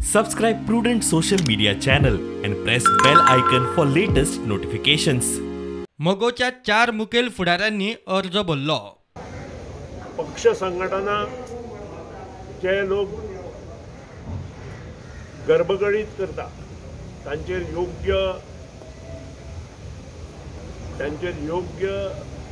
Subscribe Prudent social media channel and press bell icon for latest notifications. मगोच्या 4 मुखेल फुडाऱ्यांनी अर्ज भरलो. पक्ष संघटना जे लोक गर्भगळीत करता तांचेर योग्य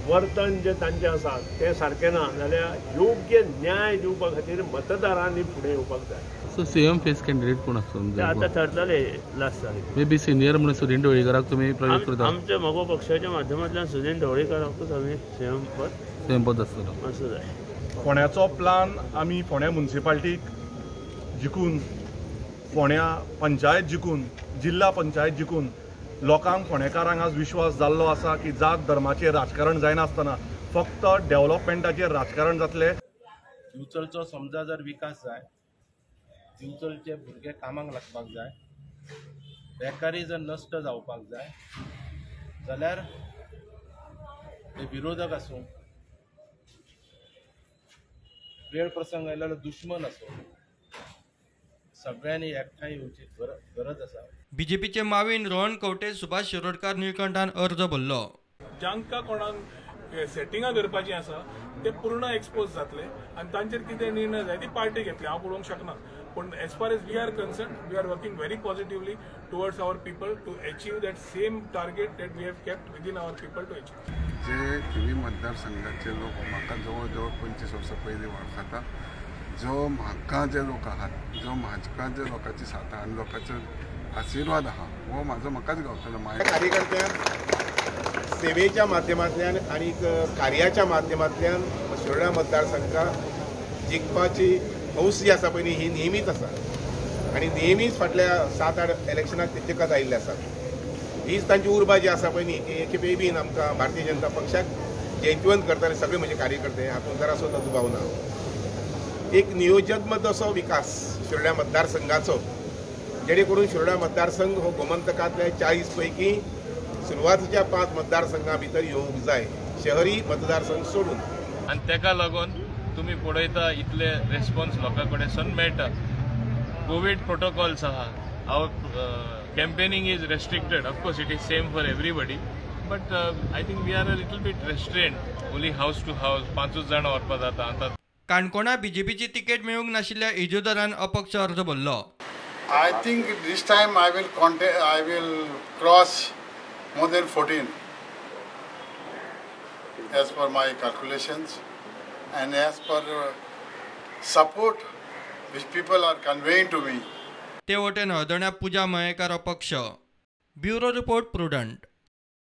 वर्तन जे तांचे आसा ते सारकें ना जाल्यार योग्य न्याय दिवपा खातीर मतदारांनी फुडें येवपाक जाय. सो सीएम फेस कॅन्डिडेट कोण आसतलो आतां ठरतले लास्ट तारीख. मे बी सिनियर म्हणून सुदिन ढवळीकराक तुमी प्रयोग करता. आमच्या मगो पक्षाच्या माध्यमांतल्यान सुदिन ढवळीकराकूच आमी सीएम पद आसतलो असो जाय. फोंड्याचो प्लान आमी फोंड्या मुन्सिपाल्टीक जिखून, फोंड्या पंचायत जिखून, जिल्हा पंचायत जिखून लोकांक फोंडेकारांक आज विश्वास जाल्लो आसा की जात धर्माचेर राजकारण जायनासतना फक्त डेव्हलपमेंटाचेर राजकारण जातलें. दिवचलचो समजा जर विकास जाय, दिवचलचे भुरगे कामाक लागपाक जाय, बेकारी जर नश्ट जावपाक जाय जाल्यार ते विरोधक आसूं, वेळ प्रसंग आयल्यार दुश्मन आसूं, सगळ्यांनी एकठांय येवची गरज आसा. बीजेपीचे मावीन रोहन कवटे, सुभाष शिरोडकर, निळकंठान अर्ज भरलो. जांकां कोणाक सेटिंगां करपाची आसा ते पूर्ण एक्सपोज जातले आनी तांचेर कितें निर्णय जाय ती पार्टी घेतली. हांव पळोवंक शकना, पूण as far as we are concern we are working very positively towards our people to achieve that same target that we have kept within our people to achieve. जे थिवी मतदारसंघाचे लोक म्हाका जवळ जवळ 25 वर्सां पयलीं वळखता, जो म्हाका जे लोक आहात, जो म्हाका जे लोकांची साथ आनी लोकांचो आशिर्वाद आहा हो म्हाजो म्हाकाच गावतलो. कार्यकर्त्यांक सेवेच्या माध्यमांतल्यान आनी कार्याच्या माध्यमांतल्यान शिरोडा मतदारसंघाक जिखपाची हौस जी आसा पळय ही नेहमीच आसा आनी नेहमीच फाटल्या 7-8 इलेक्शनाक ते जिखत आयिल्ले आसात. हीच तांची उर्बा जी आसा पळय न्ही ती एके बेबीन आमकां भारतीय जनता पक्षाक जैतवंत करताले सगळे म्हजे कार्यकर्ते, हातूंत जरा सुद्दां दुबाव ना. एक नियोजनबद्ध असो विकास शिरोडा मतदारसंघाचो, जेणे करून शिरोडा मतदारसंघ हो गोमंतकांतल्या 40 पैकी सुरवातीच्या 5 मतदारसंघां भितर येवंक जाय, शहरी मतदारसंघ सोडून. आनी तेका लागून तुमी पळयता इतले रेस्पॉन्स लोकां कडेन मेळटा. कोवीड प्रोटोकॉल्स आहा, our campaigning is restricted, of course it is same for everybody, but I think we are a little bit restrained, only house to house 5 जाणां व्हरपा जाता. आतां काणकोणा बीजेपीची तिकेट मेळूंक नाशिल्ल्या इजोदरान अपक्ष अर्ज भरलो. I think this time I will cross more than 14 as per my calculations and as per support which people are conveying to me. ते वटेन हळदोण्या पूजा मयेकर अपक्ष. Bureau report, Prudent.